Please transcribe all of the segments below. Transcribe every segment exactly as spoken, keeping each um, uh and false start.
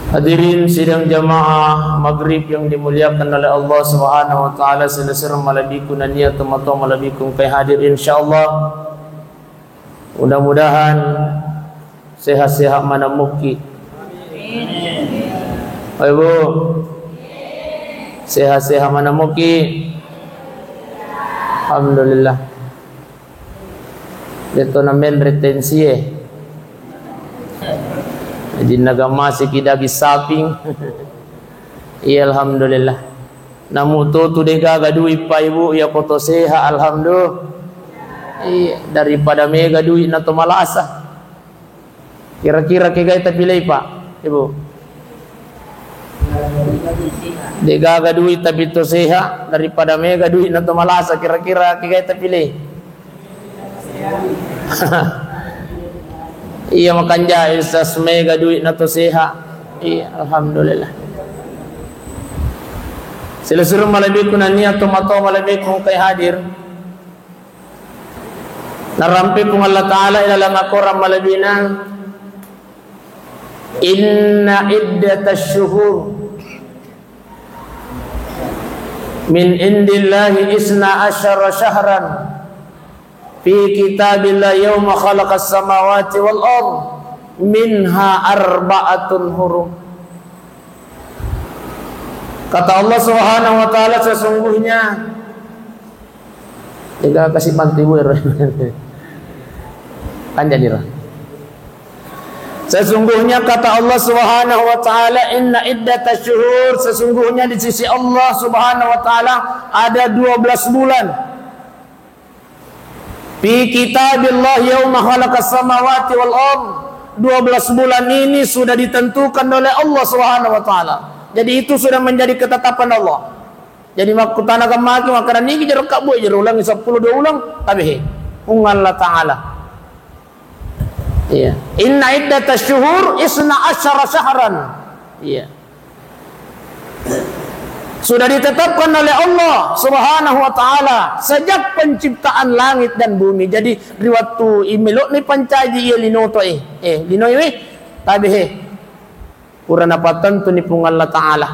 Hadirin sidang jamaah maghrib yang dimuliakan oleh Allah Subhanahu wa Ta'ala, selesai malebbiku nennia tomatoa malebbiku engkae hadir, insyaallah. Mudah-mudahan sehat-sehat maneng muki. Ayo, Bu. Sehat-sehat maneng muki. Alhamdulillah. De'to namenre tensie. Jinna gamasiki daging saping. Iya, alhamdulillah. Namu to tu degaga duit, Pak Ibu, iya ko to sehat, alhamdulillah. Iya, daripada mega duit na to malasa. Kira-kira kegai tapilei, Pak, Ibu? Degaga duit tapi to sehat, daripada mega duit na to malasa, kira-kira kegai tapilei? Iya, makanja Ustaz, mega duit na to sehat. Iya, alhamdulillah. Silessureng malebbiku nennia tomatoa malebbiku engkae hadir. Narampe Puang Allah Ta'ala ilalang akorang malebbina, "Inna iddatasy syuhur min indillahi isna asyara syahran fi kitabillah yauma khalaqas samawati wal ard minha arba'atun hurum." Kata Allah Subhanahu wa Ta'ala, sesungguhnya Ega kasih bantu ibu ero. Kan jadi, Ra. Sesungguhnya kata Allah Subhanahu wa Ta'ala, "Inna iddatasy syuhur," sesungguhnya di sisi Allah Subhanahu wa Ta'ala ada dua belas bulan. Fi kitabillah yauma khalaqas samawati wal ard. Dua belas bulan ini sudah ditentukan oleh Allah Subhanahu wa Ta'ala. Jadi itu sudah menjadi ketetapan Allah. Jadi makkutana gammaki makkeda nigi jero kabbu jero ulangi seppulo dua ulang, tabe he. Puang Allah Ta'ala. Iya. Inna iddatasy syuhur isna asyara syahran. Iya. Sudah ditetapkan oleh Allah Subhanahu wa Ta'ala sejak penciptaan langit dan bumi. Jadi ri wettu imeloni pancaji iya lino to e. Eh, lino iwi. Tabe he. Pura napattentuni Puang Allah Ta'ala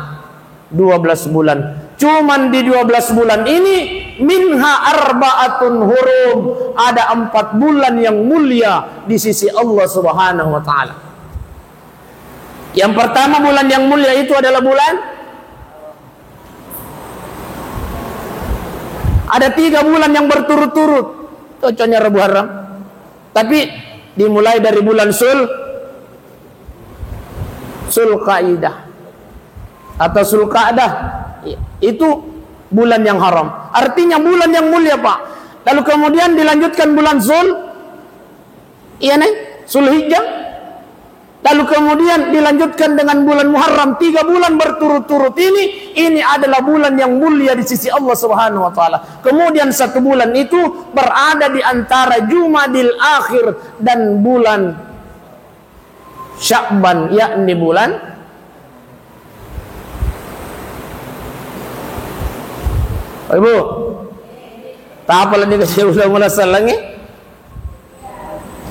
dua belas bulan. Cuman di dua belas bulan ini, minha arba'atun hurum, ada empat bulan yang mulia di sisi Allah Subhanahu wa Ta'ala. Yang pertama, bulan yang mulia itu adalah bulan, ada tiga bulan yang berturut-turut. Cocoknya Rabu Haram. Tapi dimulai dari bulan Sul, Sulkaidah atau Sulkadah. Itu bulan yang haram. Artinya bulan yang mulia, Pak. Lalu kemudian dilanjutkan bulan Sul, iya, Neng? Sulhijjah. Lalu kemudian dilanjutkan dengan bulan Muharram. Tiga bulan berturut-turut ini, ini adalah bulan yang mulia di sisi Allah Subhanahu wa Ta'ala. Kemudian satu bulan itu berada di antara Jumadil Akhir dan bulan Sya'ban, yakni bulan, Ibu, tapalani kasih ulang-ulang salangi?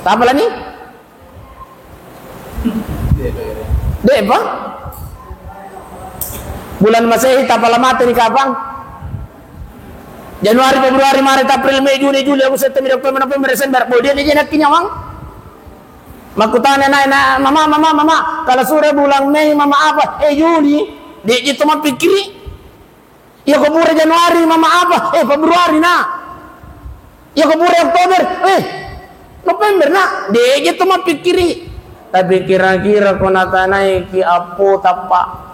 Tapalani? De'pa? Bulan Masehi tapala mate ni kapang? Januari, Februari, Maret, April, Mei, Juni, Juli, Agustus, September, Oktober, November, Desember. Kemudian dia nak nyawang. Makkutana nai na, "Mama, mama, mama, kalau sore bulan Mei, mama apa? Eh, Juni." Dia je to mappikiri. Iya ko pura Januari, mama apa? Eh, Februari na. Iya ko pura Oktober, eh, November na. Dia je to mappikiri. Tapi kira-kira ko natanaiki appo tappa.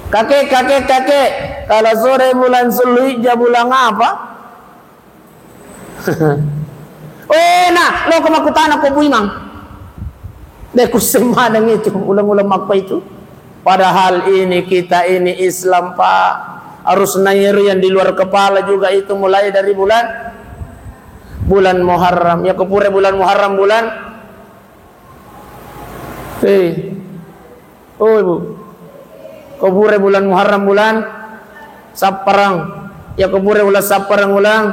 "Kakek, kakek, kakek, kalau sore bulan Sulhijjah bulan apa?" Oh, na, lo ko makkutana ko Puimang. De kusse maneng itu, ulang-ulang makko itu. Padahal ini kita ini Islam, Pak. Harus nairu yang di luar kepala juga itu mulai dari bulan, bulan Muharram. Ya ko pura bulan Muharram bulan Eh. Oh, Ibu. Ko pura bulan Muharram bulan Sapparang. Ya ko pura bulan Sapparang bulan.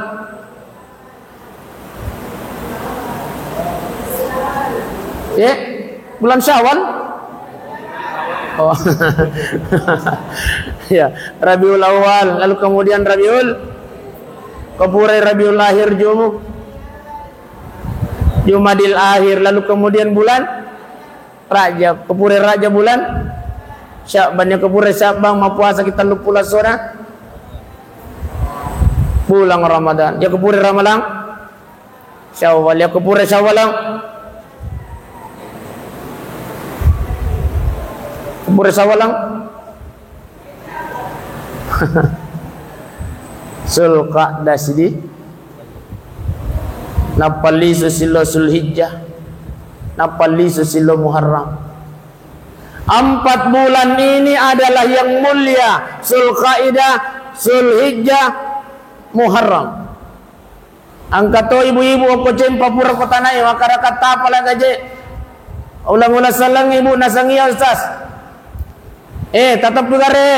Ya, bulan Syawal. Oh. Ya, Rabiul Awal, lalu kemudian Rabiul, ko purai Rabiul Akhir, Jumu-, Jumadil Akhir, lalu kemudian bulan Rajab, ko purai Rajab bulan Sya'ban, ya ko purai Sya'ban mappuasa kita tellu pulo essona bulan Ramadan, ya ko purai Ramalang Syawal, ya ko purai Syawal, ko purai Syawal, Zulqa'dah siddi, nappa lisu sillo Zulhijjah, nappa lisu sillo Muharram. Empat bulan ini adalah yang mulia, Zulqa'dah, Zulhijjah, Muharram. Engka to ibu-ibu okko Cempa pura ko tanai, makkadaka tapala gaje. Ulang-ulang selleng ibu, nasengngi iya, Ustaz. Eh, tateppi gare.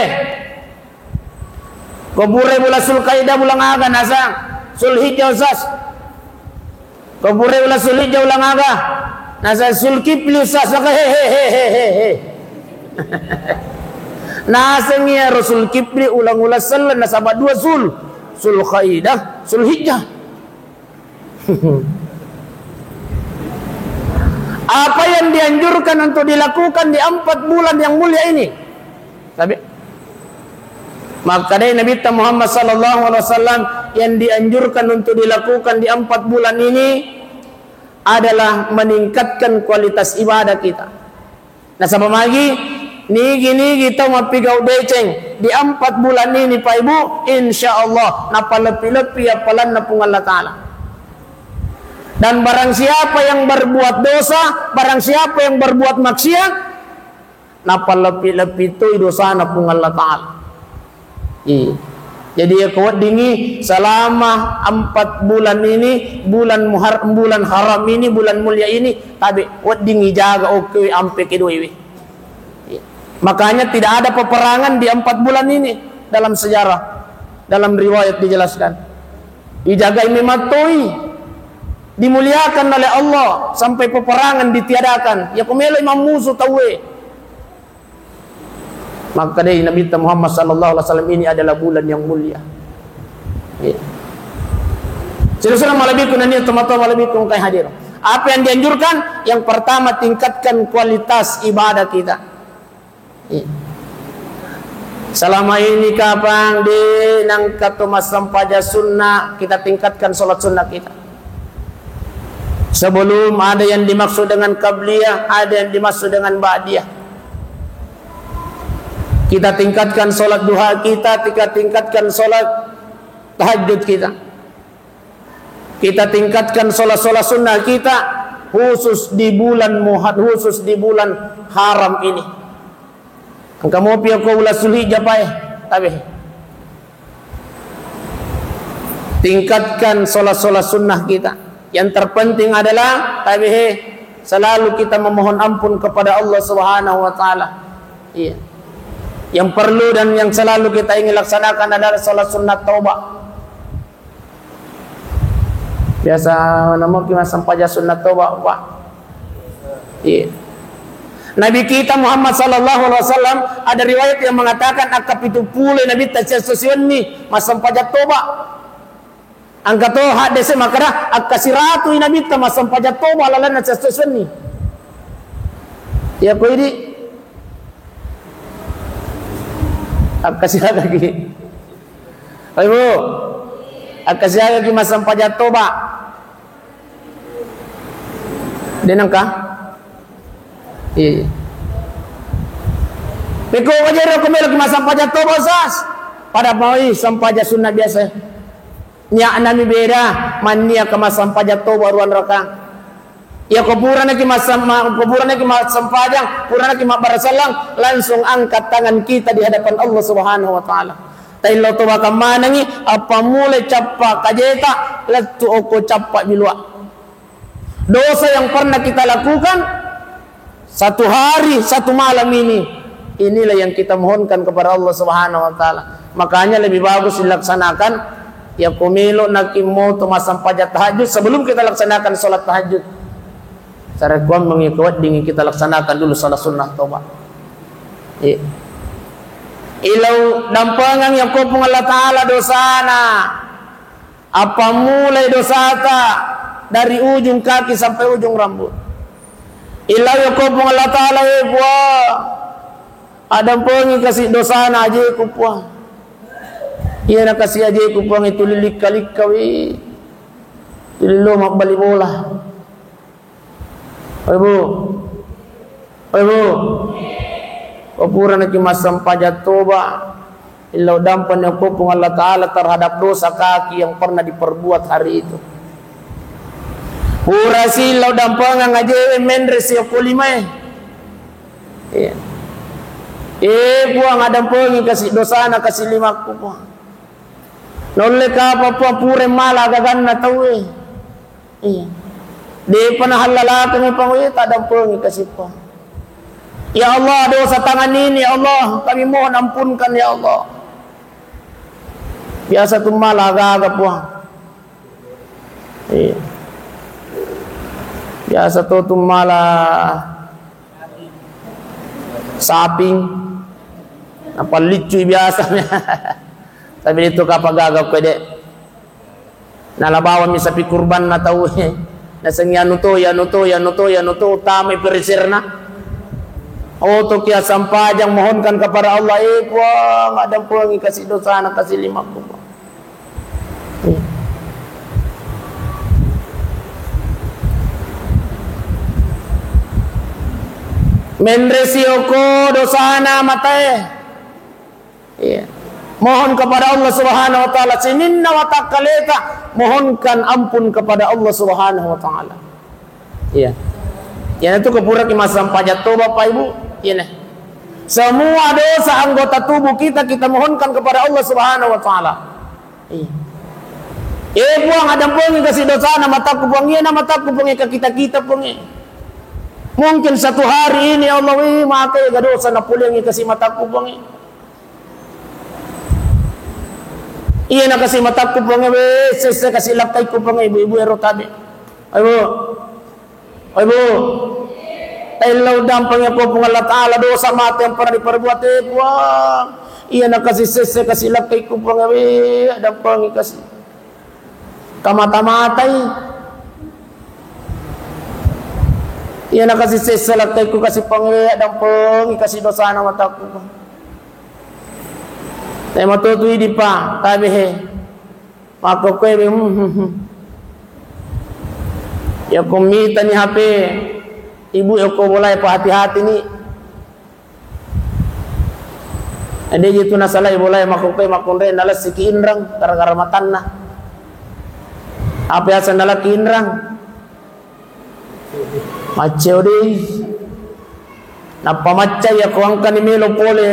Ko purai bulan Zulkaidah bulan aga, naseng Zulhijjah, Ustaz. Ko purai bulan Zulhijjah bulan aga, naseng Zulkifli, Ustaz. Maka he, he, he, he, he, he. Naseng iyaro Zulkifli ulang-ulang selleng, nasaba dua Zul, Zulkaidah, Zulhijjah. Apa yang dianjurkan untuk dilakukan di empat bulan yang mulia ini? Tapi, makkadai Nabitta Muhammad sallallahu alaihi wasallam, yang dianjurkan untuk dilakukan di empat bulan ini adalah meningkatkan kualitas ibadah kita. Nasaba magi, nigi-nigi tau mappigau deceng di empat bulan ini, Pak Ibu, insya Allah napalepi-lepi appalanna Puang Allah Ta'ala. Dan barang siapa yang berbuat dosa, barang siapa yang berbuat maksiat, napalepi-lepi toi dosana Puang Allah Ta'ala. Iya. Jadi, ya, ko weddingi selama empat bulan ini, bulan Muhar-, bulan haram ini, bulan mulia ini, tabe weddingi jaga, oke, ampe kedoiwi. Iya. Makanya tidak ada peperangan di empat bulan ini dalam sejarah, dalam riwayat dijelaskan. Dijagai memang toi, dimuliakan oleh Allah sampai peperangan ditiadakan. Ya, ko meloi mammusu tauwe. Makkadai Nabitta Muhammad sallallahu alaihi wasallam, ini adalah bulan yang mulia. Iya. Sila-sila malebbiku nennia tomatoa malebbiku engkai hadir. Apa yang dianjurkan? Yang pertama, tingkatkan kualitas ibadah kita. Iya. Selama ini kapang de nangka to massempajang sunnah, kita tingkatkan sholat sunnah kita. Sebelum ada yang dimaksud dengan qabliyah, ada yang dimaksud dengan ba'diyah. Kita tingkatkan sholat duha kita, kita tingkatkan sholat tahajud kita. Kita tingkatkan sholat-sholat sunnah kita, khusus di bulan Muhar-, khusus di bulan haram ini. Engka mopi ko ula Zulhijjah pae, tabe. Tingkatkan sholat-sholat sunnah kita. Yang terpenting adalah, tabe he, selalu kita memohon ampun kepada Allah Subhanahu wa Ta'ala. Iya. Yang perlu dan yang selalu kita ingin laksanakan adalah sholat sunnah taubat. Biasa namoki massempajang sunnah taubat, Pak. Iya. Nabi kita Muhammad sallallahu alaihi wasallam, ada riwayat yang mengatakan akka pitu pulo Nabi ta siesso siwenni massempajang toba. Engka to haddese makkeda akka siratu Nabi ta massempajang toba lalenna siesso siwenni. Ya ko idi akka siagaki. Ayo, Bu. Akka siagaki massempajang toba. De nengka? Iya, iya. Pekko aja ro ko meloki massempajang toba, Ustaz. Pada maui sempajang sunnah biasa. Nia'nami beda, mannia ke massempajang toba ruang rakang. Iya ko puranaki massem-, ma-, ko puranaki massempajang, puranaki mabbarasallang, langsung angkat tangan kita di hadapan Allah Subhanahu wa Ta'ala. Taillau toba kammanangi, appammulai cappa kajeta, lettu okko cappa bilua. Dosa yang pernah kita lakukan satu hari, satu malam ini, inilah yang kita mohonkan kepada Allah Subhanahu wa Ta'ala. Makanya lebih bagus dilaksanakan, ya, ko melo naki moto massempajang tahajud sebelum kita laksanakan sholat tahajud. Sarekkuammengngi ko weddingngi kita laksanakan dulu sholat sunnah toba. Iya. Ilau dampengang yako Puang Allah Ta'ala dosana. Appammulai dosata dari ujung kaki sampai ujung rambut. Ilau yako Puang Allah Ta'ala, eh, Puang, adampengi kasi dosana ajeku, Puang. Iya na kasi ajeku, Puang, itu lilikka-likka, wi. Tulillo mabbali bola. Oi, Bu. Oi, Bu. Ko pura naki massempajang toba, illau dampeng yako Puang Allah Ta'ala terhadap dosa kaki yang pernah diperbuat hari itu. Pura si illau dampengang aje menre si yako limae. Iya. Eh, Puang, adampengi kasi dosana kasi limakku, Puang. Naulle kapa, Puang, pura mala gaganna tauwe. Iya. Depa nahallalakengngi, Puang, iya, tadampengi kasi, Puang. Ya Allah, dosa tangan ini, ya Allah, kami mohon ampunkan, ya Allah. Biasa tu mala gaga, Puang. Iya. Biasa to tu mala saping. Apa liccu biasanya. Tapi itu kapa gaga ko, Dek. Nala bawammi sapi kurbanna tauwe. Nasengngi anu to, anu to, anu to, anu to, utamai pereserna. Oto kia sampajang, mohonkan kepada Allah, eh, Puang, adampengi kasi dosana kasi limakku, Puang. Menre si yako dosana matae. Iya. Mohon kepada Allah Subhanahu wa Ta'ala, sininna watakkaleta, mohonkan ampun kepada Allah Subhanahu wa Ta'ala. Iya. Iyanatu ko puraki massempajang toba, Bapak Ibu. Iya, nah. Semua dosa anggota tubuh kita, kita mohonkan kepada Allah Subhanahu wa Ta'ala. Iya. Eh, Puang, adampengi kasi dosana matakku, Puang. Iya, na matakku, Puang, eh, ka kita-kita, Puang, eh. Mungkin satu hari ini, ya Allah, wih, maka ya dosa napuliangi kasi matakku, Puang, eh. Iya, na kasi matakku, Puang, eh, weh, sesse kasi lakkaiku, Puang, eh, ibu-ibu ero tabe. Ayo, Bu. Oi, Bu, taillau dampeng yako Puang Allah Ta'ala dosa mate yang pernah diperbuat, eh, Puang. Iya na kasi sesse, kasi lakkaiku, Puang, eh, dampengi kasi. Kamata-matai. Iya na kasi sesse lakkaiku kasi, Puang, eh, dampengi kasi dosana matakku, Puang. Tema to tu idi, Pak, tabe he. Makkokkoe be, hmm, hmm, hmm. Yako mitani H P ibu, yako bolae pa hati-hati ni. Ade je tu nasalai bolae makkokkoe, makkonre nalessiki inrang gara-gara matanna. Apa yaseng nalaki inrang? Macceo dei. Nappa maccai yako engkani melo pole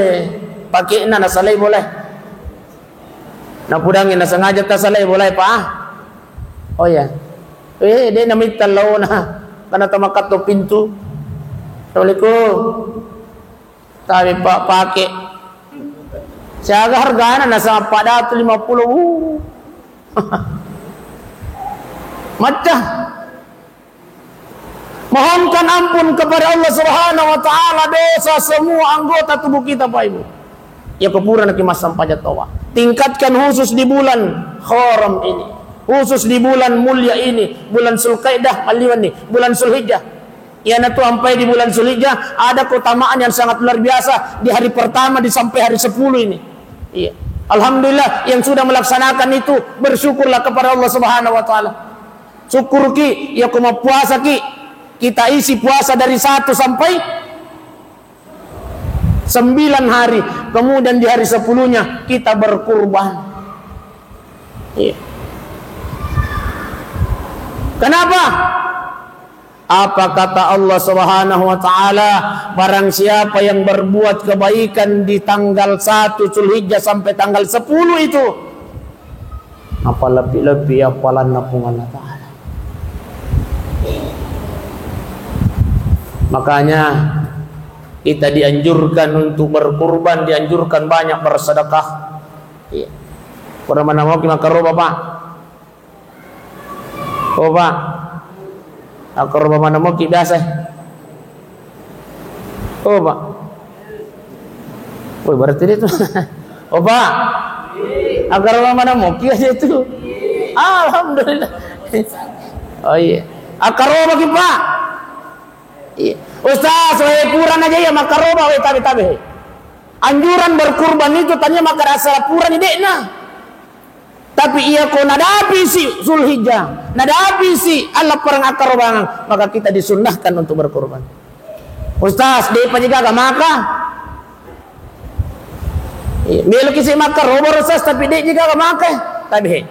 pakekna nasalai bolae. Napudangi nasengaja tasalai bolae, Pak, ah. Oh iya. Eh, de namitta laona. Karena tamakatto pintu. Assalamualaikum. Tapi, Pak, pake. Siaga hargana nasaba pada tu lima puluh. Uh. Macca. Mohonkan ampun kepada Allah Subhanahu wa Ta'ala dosa semua anggota tubuh kita, Pak Ibu. Ya, ko pura naki massempajang toba. Tingkatkan khusus di bulan haram ini. Khusus di bulan mulia ini, bulan Zulkaidah, maliwan ni, bulan Zulhijjah. Iyanatu ampai di bulan Zulhijjah, ada keutamaan yang sangat luar biasa di hari pertama di sampai hari sepuluh ini. Iya. Alhamdulillah, yang sudah melaksanakan itu, bersyukurlah kepada Allah Subhanahu wa Ta'ala. Sukkuruki, yako mappuasaki, kita isi puasa dari satu sampai sembilan hari, kemudian di hari sepuluhnya kita berkurban. Iya. Kenapa? Apa kata Allah Subhanahu wa Ta'ala? Barang siapa yang berbuat kebaikan di tanggal satu Zulhijjah sampai tanggal sepuluh itu, apa lebih-lebih appalanna Puang Allah Ta'ala. Makanya kita dianjurkan untuk berkurban, dianjurkan banyak bersedekah. Iya. Kurang mana mau kita keroba, Pak? Oh, Pak. Aku roba mana moki biasa. Oh, Pak. Woi, berarti dia tu. Oh, Pak. Akkaroba mana moki aja itu. Alhamdulillah. Oh iya. Akkaroba ki, Pak. Iya. Ustaz, wae purana aja ya makkaroba, wae tabe-tabe. Anjuran berkurban itu tania maka asal purani de'na. Tapi iya ko nadapi si Zulhijjah, nadapi si allappareng akkarobangang, maka kita disunnahkan untuk berkurban. Ustaz, de' pa je gaga maka? Iya, meloki si makkaroba, Ustaz, tapi de' je gaga maka. Tabe.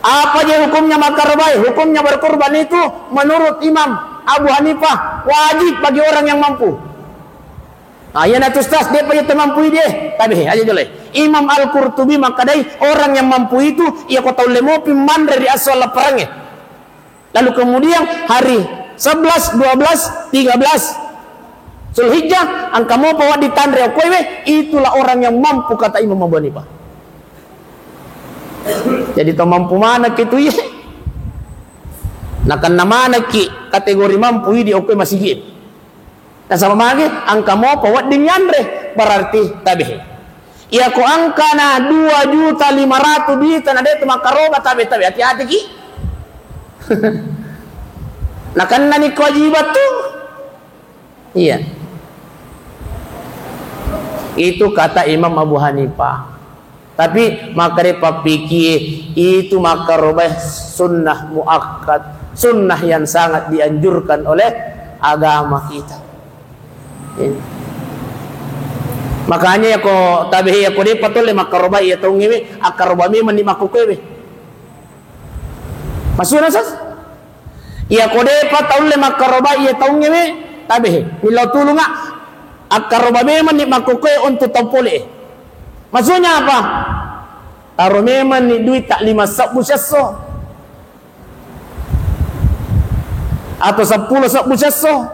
Apa je hukumnya makkarobai? Hukumnya berkurban itu menurut Imam Abu Hanifah wajib bagi orang yang mampu. Ah, iya natu Ustaz, de' pa je to mampu ide. Tabe aja jole. Imam Al-Qurtubi makkadai orang yang mampu itu iya ko taulle mopi manre ri asso lapparangnge. Lalu kemudian hari sebelas, dua belas, tiga belas Zulhijjah, engka mopa wedding tanre okkoewe, itulah orang yang mampu, kata Imam Abu Hanifah. Jadi to mampu manekki tu iye. Nakenna manekki kategori mampu idi okkoe masigi. Nasaba magi engka mopa wedding yanre, berarti tabe. Iya ko engkana dua juta lima ratus duita na de' tu makkaroba, tabe, tabe, hati-hati ki. Nakennani kewajiban tu. Iya. Itu kata Imam Abu Hanifah. Tapi makkeda pappikie, itu makkarobae sunnah muakkad, sunnah yang sangat dianjurkan oleh agama kita. Iya. Makanya ya ko tabe ya ko de' pa tolle makkaroba iya taungngewe, akkaroba memang ni makkokkoewe. Masuna sas? Iya ko de' pa taulle makkaroba iya taungngewe, tabe. Millau tulunga. Akkaroba memang ni makkokkoe untuk tau pole. Maksudnya apa? Taro memang ni duit tak lima sebbu sesso. Atau seppulo sebbu sesso.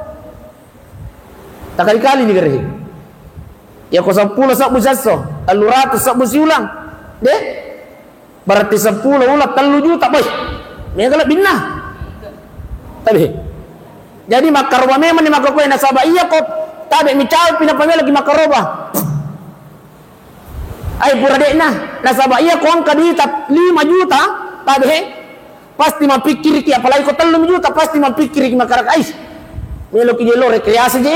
Takali-kali ni gerehe. Ya ko seppulo sebbu sesso, tellu ratus sebbu siulang. De? Berarti seppulo ulang tellu juta, boy. Mega lebbinna. Tabe. Jadi makkaroba memang ni makkokkoe nasaba iya ko tabe micau pina pamela ki makkaroba. Ai pura de'na, nasaba iya ko engka duita lima juta, tabe, pasti mapikkiriki, apalagi ko tellung juta, pasti mapikkiriki makkadaka, ai, meloki je lo rekreasi je,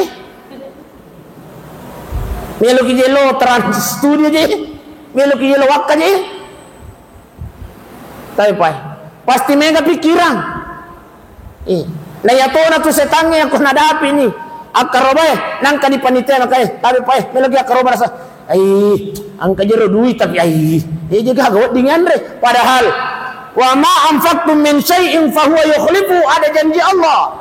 meloki je lo trans studio je, meloki je lo wakka je. Tabe pae. Pasti mega pikkirang. Ih, na iya tona tu setangnge yang ko nadapi ni akkarobae, nangka ni panitia makae, tabe pae, meloki akkaroba rasa. Ai, engka jero duit tapi ai, eh, je gaga wedding anre. Padahal, "Wa ma anfaqtum min syai'in fahuwa yukhlifu," ada janji Allah.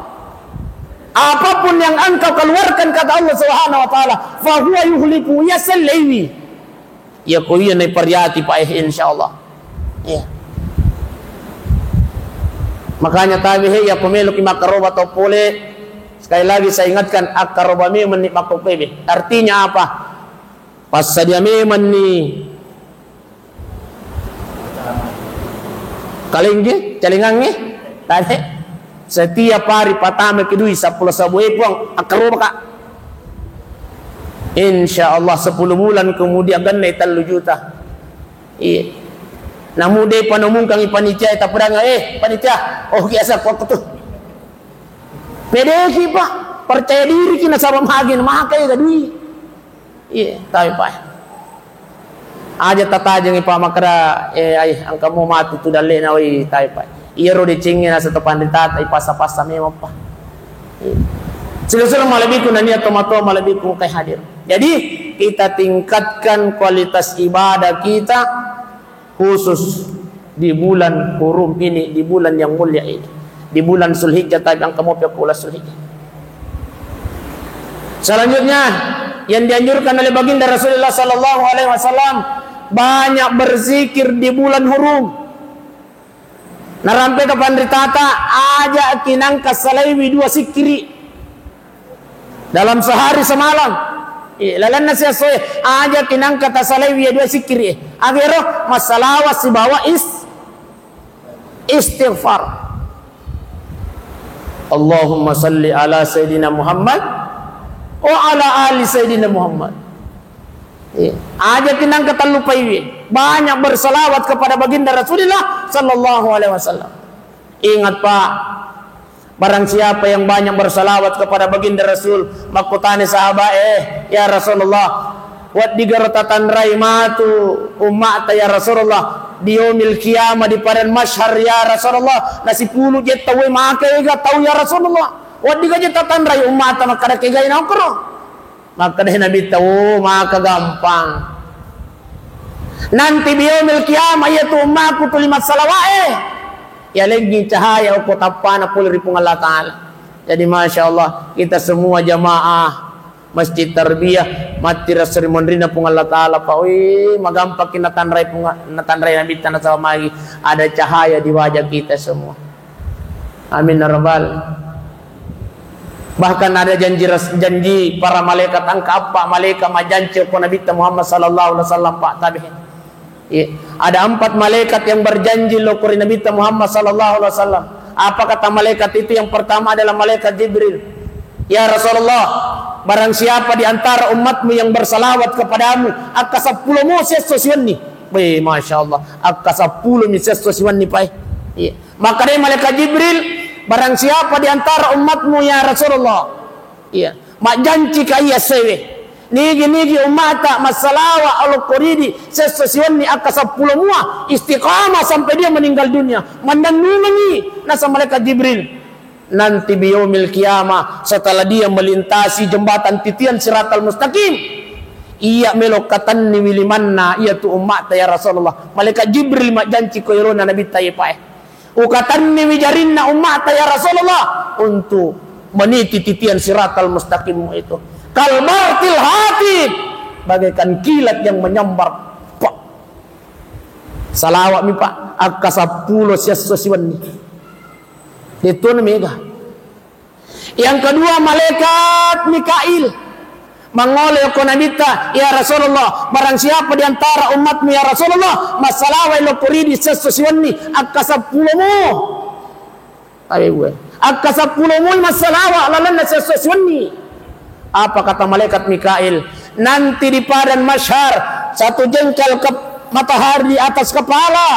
Apapun yang engkau keluarkan, kata Allah Subhanahu wa Ta'ala, "fahuwa yukhlifu," iya selleiwi. Iya ko iya nai pariati, Pak, eh, insyaallah. Iya. Makanya tabe he, iya ko meloki makkaroba tau pole, sekali lagi saya ingatkan, akkaroba memang ni makkokkoe be. Artinya apa? Passadia memang ni kalengge, calengangnge, tabe. Setiap hari patamaki dui seppulo sebbu, eh, Puang, akkarobaka. Insya Allah sepuluh bulan kemudian gennai tellu juta. Iya. Namu de' panomungkangi panitia, tapedang, eh, panitia, oh, biasa kok tu. Pedeki, Pak, percaya diri ki nasaba magi na maka ega dui. Iya, tabe, Pak. Aja tatajengi, Pak, makkeda, eh, ai, engka mo matu tu dallena, wai, tabe, Pak. Iyaro decengnge nasaba panritata, ipassa-passa memang, Pak. Iya. Sila-sila malebbiku nania tomatoa malebbiku kai hadir. Jadi, kita tingkatkan kualitas ibadah kita khusus di bulan hurum ini, di bulan yang mulia ini, di bulan Zulhijjah, tapi engka mopi ko bulan Zulhijjah. Selanjutnya, yang dianjurkan oleh Baginda Rasulullah sallallahu alaihi wasallam, banyak berzikir di bulan hurum. Narampeka panritata, aja kinangka salaiwi dua sikkiri. Dalam sehari semalam. Eh, lalenna siassoe, aja kinangka tasalaiwi dua sikkiri. Agero, massalawa sibawa is-, istighfar. Allahumma salli ala Sayyidina Muhammad wa ala ali Sayyidina Muhammad. Iya. Aja' ki nangka tallupaiwi. Banyak bersalawat kepada baginda Rasulullah sallallahu alaihi wasallam. Ingat, Pak, barang siapa yang banyak bersalawat kepada baginda Rasul, makkutani sahabat, "Eh, ya Rasulullah, wedding garo tatanrai matu umma'ta ya Rasulullah, di yaumil qiyamah, di padang mahsyar ya Rasulullah, nasipulu je tauwe maka ega tau ya Rasulullah, wedding gaje tatanrai umma'ta makkada kegai naokro?" Makkeda Nabitta, "Oh, maka gampang. Nanti biyaumil qiyamah, iya tu ummaku tuli massalawae, yalengngi cahaya okko tappana pole ri Puang Allah Ta'ala." Jadi, Masya Allah, kita semua jamaah Masjid Tarbiyah, matti rasa ri monrina Puang Allah Ta'ala, Pak. Wih, magampang kita natanrai Puang, natanrai Nabitta nasaba magi ada cahaya di wajah kita semua. Amin ya rabbal. Bahkan ada janji ras-, janji para malaikat, engka eppa malaikat majjanci ko Nabitta Muhammad sallallahu alaihi wasallam, Pak, tabe. Iya. Ada empat malaikat yang berjanji lo ko ri Nabitta Muhammad sallallahu alaihi wasallam. Apa kata malaikat itu? Yang pertama adalah malaikat Jibril. "Ya Rasulullah, barang siapa di antara umatmu yang bersalawat kepadamu, akka seppulo mo siesso siwenni." Weh, Masya Allah, akka seppulo mi siesso siwenni, Pak. Iya. Makkedai malaikat Jibril, "Barang siapa di antara umatmu, ya Rasulullah, iya, majjanci ka iya sewe, nigi-nigi ummata massalawa olokko ridi siesso siwenni akka seppulo mua, istiqamah sampai dia meninggal dunia, mannennungengi." Nasa malaikat Jibril, "Nanti biyaumil qiyamah, setelah dia melintasi jembatan titian Siratal Mustaqim, iya melo katenniwi limanna iya tu ummata, ya Rasulullah." Malaikat Jibril majjanci ko yolona Nabitta, iya, Pak. "Ukatenniwi jarinna ummata, ya Rasulullah, untuk meniti titian Siratal Mustaqim itu. Kal barqil hatib, bagaikan kilat yang menyambar." Pak. Salawat mi, Pak, akka seppulo siesso siwenni. Detto na mega. Yang kedua, malaikat Mikail. Mangolo ko Nabitta, "Ya Rasulullah, barang siapa di antara umatmu, ya Rasulullah, massalawai lokko ridi siesso siwenni, akka seppulo mo." Tabe gue. Akka seppulo mo massalawa lalenna siesso siwenni. Apa kata malaikat Mikail? "Nanti di padang mahsyar, satu jengkal ke matahari di atas kepala,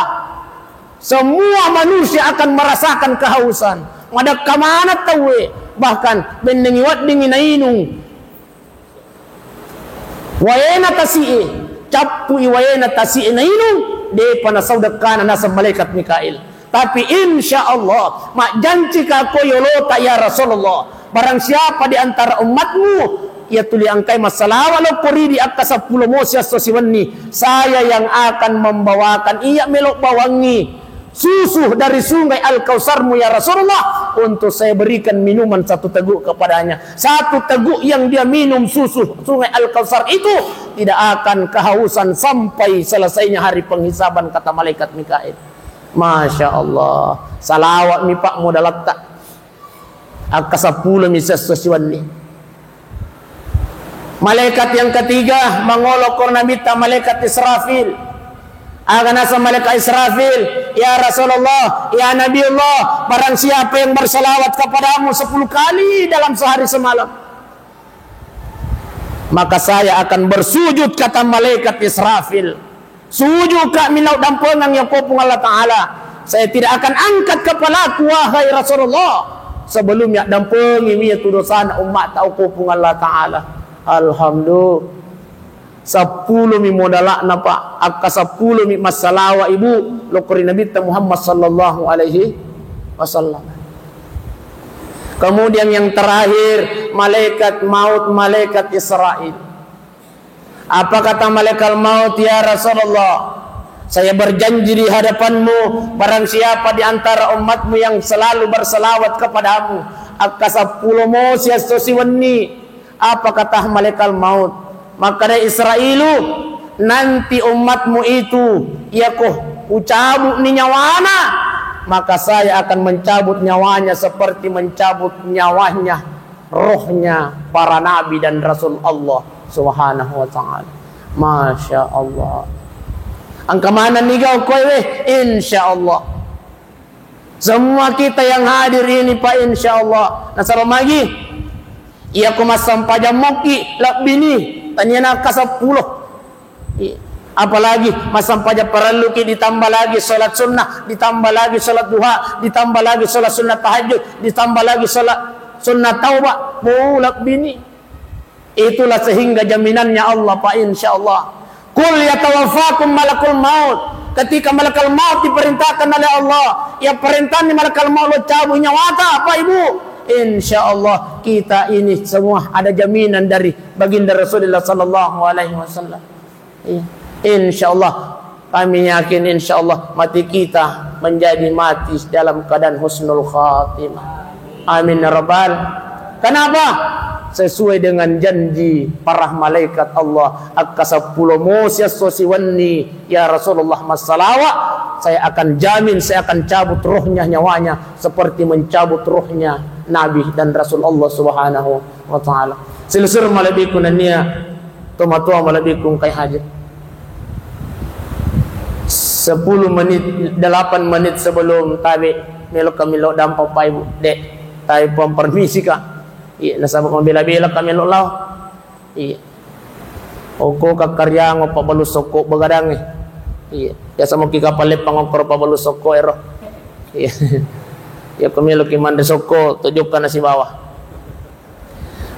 semua manusia akan merasakan kehausan." Madekka maneng tauwe, bahkan bennengngi weddingngi nainung waena tasi'e, cappui waena tasi'e nainung, depa nasau dekkana naseng malaikat Mikail. Tapi insya Allah, majjanci ka ko yolota, ya Rasulullah, barang siapa di antara umatmu iya tuli engkai massalawa lokko ridi akka seppulo mo siesso siwenni, saya yang akan membawakan, iya melo bawangngi susu dari sungai Al-Kautsarmu, ya Rasulullah, untuk saya berikan minuman satu teguk kepadanya. Satu teguk yang dia minum susu sungai Al-Kautsar itu tidak akan kehausan sampai selesainya hari penghisaban, kata malaikat Mikail. Masya Allah. Salawat mi, Pak, modalatta. Akka seppulo mi siesso siwenni. Malaikat yang ketiga mangolo ko Nabitta, malaikat Israfil. Aga naseng malaikat Israfil, "Ya Rasulullah, ya Nabiullah, barang siapa yang bersalawat kepadamu sepuluh kali dalam sehari semalam, maka saya akan bersujud," kata malaikat Israfil. "Sujud ka mi lao dampengang, ya ko Puang Allah Ta'ala. Saya tidak akan angkat kepalaku, wahai Rasulullah, sebelum ya dampengi mi tu dosana ummata, ko Puang Allah Ta'ala." Alhamdulillah. Seppulo mi modala'na, Pak. Akka seppulo mi massalawa, Ibu, lokko ri Nabitta Muhammad sallallahu alaihi wasallam. Kemudian yang terakhir, malaikat maut, malaikat Israil. Apa kata malaikat maut, "Ya Rasulullah, saya berjanji di hadapanmu, barang siapa di antara umatmu yang selalu bersalawat kepadamu, akka seppulo mo siesso siwenni." Apa kata malaikat maut? Makkeda Israilu, "Nanti umatmu itu, yako ucabut ni nyawana, maka saya akan mencabut nyawanya seperti mencabut nyawanya, rohnya para nabi dan rasul Allah Subhanahu wa Ta'ala." Masya Allah. Engka maneng niga okkoe we? Insya Allah. Semua kita yang hadir ini, Pak, insya Allah. Nasaba magi, iya ko massempajang mokki, lebbi ni, tania nakka seppulo. Iya. Apalagi massempajang parelluki, ditambah lagi sholat sunnah, ditambah lagi sholat duha, ditambah lagi sholat sunnah tahajud, ditambah lagi sholat sunnah taubah. Mu lebbini. Itulah sehingga jaminannya Allah, Pak, insya Allah. Qul yatawaffakum malakul maut. Ketika malakal maut diperintahkan oleh Allah, ya perintahnya malakal maut lo cabut nyawata, Pak Ibu. Insya Allah kita ini semua ada jaminan dari baginda Rasulullah sallallahu alaihi wasallam. Iya. Insya Allah, kami yakin, insya Allah, mati kita menjadi mati dalam keadaan husnul khatimah. Amin ya rabbal. Kenapa? Sesuai dengan janji para malaikat Allah. Akka seppulo mosi esso siwenni, ya Rasulullah, massalawa, saya akan jamin, saya akan cabut rohnya, nyawanya, seperti mencabut rohnya Nabi dan Rasul Allah Subhanahu wa Ta'ala. Silessureng malebbiku nennia tomatoa malebbiku engkai hajat. Sepuluh menit, delapan menit sebelum tabe, melo kami lo dampa, Pak Ibu. Dek, tabe pun permisi, Kak. Iya, nasaba mabela-bela kami lo lao. Iya. Oko kakkariang, pabbalu sokko begadang, eh. Iya. Biasa moki kapal leppang okkoro pabbalu sokko ero. Iya. Ya, kami lo ki manre sokko, tojokka nasi bawah.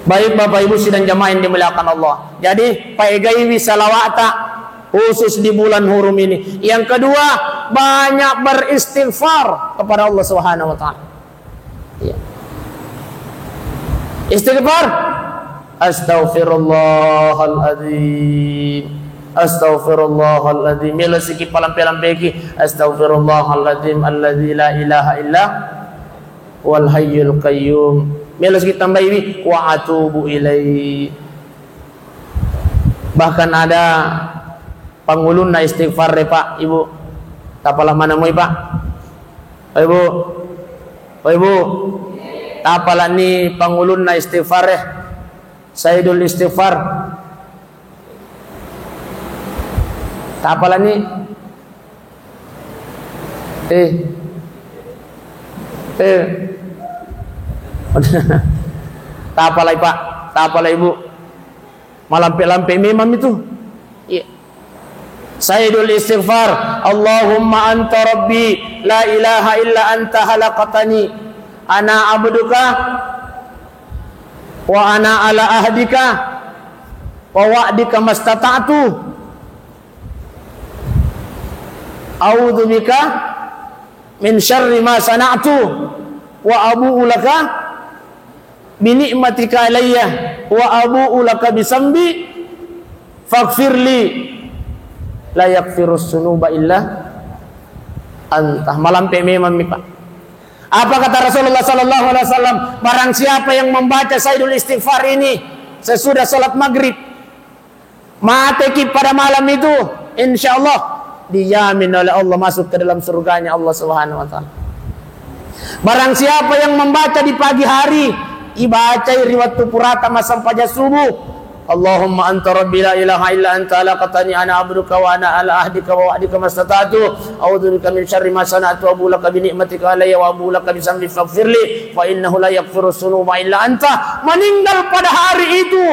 Baik, Bapak Ibu sidang jamaah yang dimuliakan Allah. Jadi, paegaiwi salawata khusus di bulan hurum ini. Yang kedua, banyak beristighfar kepada Allah Subhanahu wa Ta'ala. Ya. Istighfar. Astaghfirullahaladzim. Astaghfirullahaladzim. Melo siki palampe-lampeki. Astaghfirullahaladzim alladzi la ilaha illa wal hayyul qayyum. Melo siki tambaiwi, wa atubu ilai. Bahkan ada pangulunna istighfar e, Pak, Ibu. Tapala mana moi, Pak? Pak Ibu. Pak Ibu. Tapala ni pangulunna istighfar e. Sayyidul istighfar. Tapalani. Eh. Eh. Tapalai, Pak. Tapalai, Bu. Malampe-lampe memang itu. Iya. Sayyidul istighfar, Allahumma anta rabbi, la ilaha illa anta khalaqtani, ana abduka, wa ana ala ahdika, wa wa'dika mastata'tu, a'udzu bika min syarri ma sana'tu, wa abu'u laka bi ni'matika alayya wa abu'u laka bi zambi faghfirli la yaghfirus dzunuba illa anta. Malampe memang mi, Pak. Apa kata Rasulullah sallallahu alaihi wasallam? Barang siapa yang membaca Sayyidul Istighfar ini sesudah salat maghrib, mateki pada malam itu, insya Allah dijamin oleh Allah masuk ke dalam surganya Allah Subhanahu wa Ta'ala. Barang siapa yang membaca di pagi hari, ibacai ri wettu purata massempajang subuh, Allahumma anta rabbi la ilaha illa anta khalaqtani ana abduka wa ana ala ahdika wa wa'dika mastata'tu, a'udzu bika min syarri ma sana'tu, abu'u laka bi ni'matika alayya wa abu'u laka bi dzambi faghfirli fa innahu la yaghfirudz dzunuba illa anta. Meninggal pada hari itu,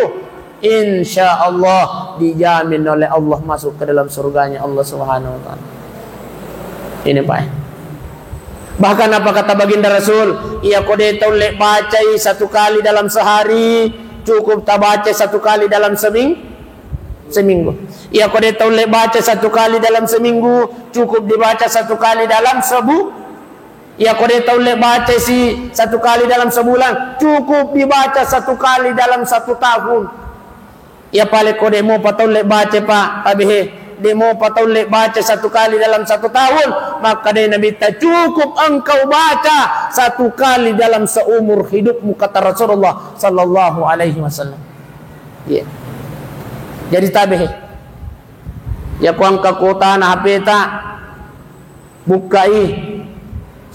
insya Allah dijamin oleh Allah masuk ke dalam surganya Allah Subhanahu wa Ta'ala. Ini, Pak. Bahkan apa kata Baginda Rasul? Iya, ko de taulle bacai satu kali dalam sehari, cukup tabaca satu kali dalam seming-, seminggu. Iya, ko de taulle baca satu kali dalam seminggu, cukup dibaca satu kali dalam sebu-, Iya, ko de taulle baca si satu kali dalam sebulan, cukup dibaca satu kali dalam satu tahun. Iya, pale ko de mopa taulle baca, Pak, tabehe, de mopa taulle baca satu kali dalam satu tahun, maka de Nabitta cukup engkau baca satu kali dalam seumur hidupmu, kata Rasulullah sallallahu alaihi wasallam. Iya. Jadi tabehe. Ya, ko engka kuota na H P ta, Bukkai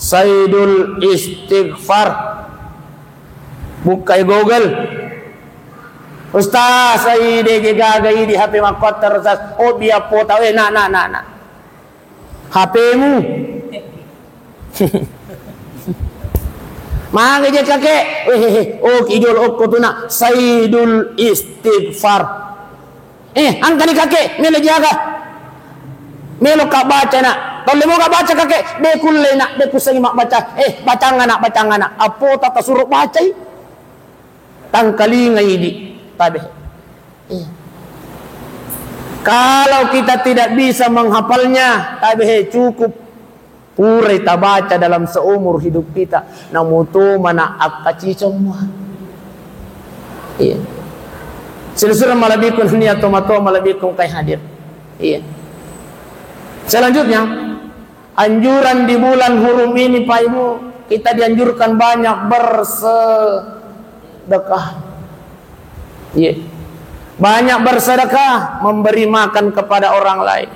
Saidul Istighfar. Bukkai Google. Ustaz, ai de gaga idi H P makkotter, Ustaz. Oh, biar pota. Eh, na, na, na, na. H P-mu. Mangga je kakek. Eh, eh, eh. Oh, kijol okko tu na. Saidul Istighfar. Eh, angkani kake, melo jaga. Melo ka baca, nak. Tolle mo ka baca kake, de kulle, nak, de kusengi mabbaca. Eh, bacang, anak, bacang, anak. Apota tasuro bacai. Tangkalinga idi. Tabe. Iya. Kalau kita tidak bisa menghafalnya, tabe, cukup. Purai tabaca dalam seumur hidup kita, namuto mana akkacicong mua. Iya. Silessureng malebbiku nennia tomatoa malebbiku engkae hadir. Iya. Selanjutnya, anjuran di bulan hurum ini, Pak Ibu, kita dianjurkan banyak bersedekah. Iya. Banyak bersedekah, memberi makan kepada orang lain.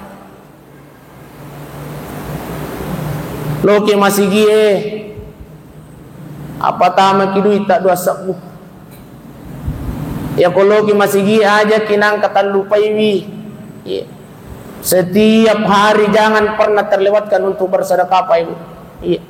Loki masigie, appatamaki duitta dua sebbu. Yako loki masigie, aja kinangka tallupaiwi. Iya. Setiap hari jangan pernah terlewatkan untuk bersedekah, Pak Ibu. Iya.